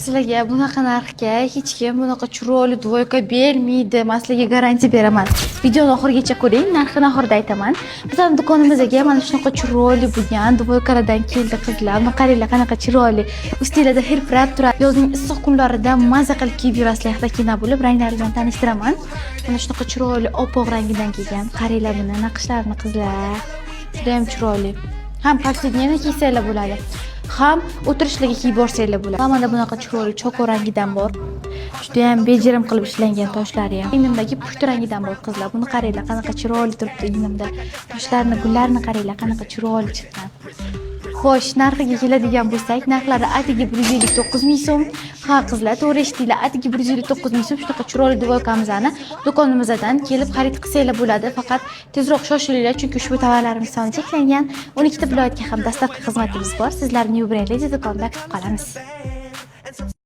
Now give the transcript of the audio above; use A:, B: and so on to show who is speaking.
A: Sizlarga bunaqa narxga hech kim bunaqa chiroyli двойка bermaydi. Men sizlarga garantiya beraman. Videoni oxirigacha ko'ring, narxini oxirida aytaman. Bizning do'konimizga mana shunaqa chiroyli bo'lgan двойка lardan keldi, qizlar. Buni qaranglar, qanaqa chiroyli. Ustinglarda hilpirab turadi. Yozning issiq kunlarida maza qilib kiyib yurasizlar, yaxtakina bo'lib, ranglari bilan tanishtiraman. Mana shunaqa chiroyli oppoq rangidan kelgan. Qaranglar buni naqshlarini, qizlar. Juda ham chiroyli. Ham повседневный kiysanglar bo'ladi, ham o'tirishlarga kiyib borsanglar bo'ladi. Va mana bunaqa chiroyli choko rangidan bor. Juda ham bejirim qilib ishlangan toshlari ham. Ignimdagi pushti rangidan bor, qizlar. Buni qaranglar, qanaqa chiroyli turibdi ignimda. Toshlarni, gullarni qaranglar, qanaqa chiroyli chiqqan. Xo'sh, narxiga keladigan bo'lsak, narxlari atigi 159 ming so'm. Ha, qizlar, to'g'ri eshitdinglar, atigi 159 ming so'm shunaqa chiroyli двойка mizni do'konimizdan kelib xarid qilsanglar bo'ladi. Faqat tezroq shoshilinglar, chunki ushbu tovarlarimiz soni cheklangan. 12 ta viloyatga ham доставка xizmatimiz bor. Sizlarni New Brand Lady do'konida kutib qolamiz.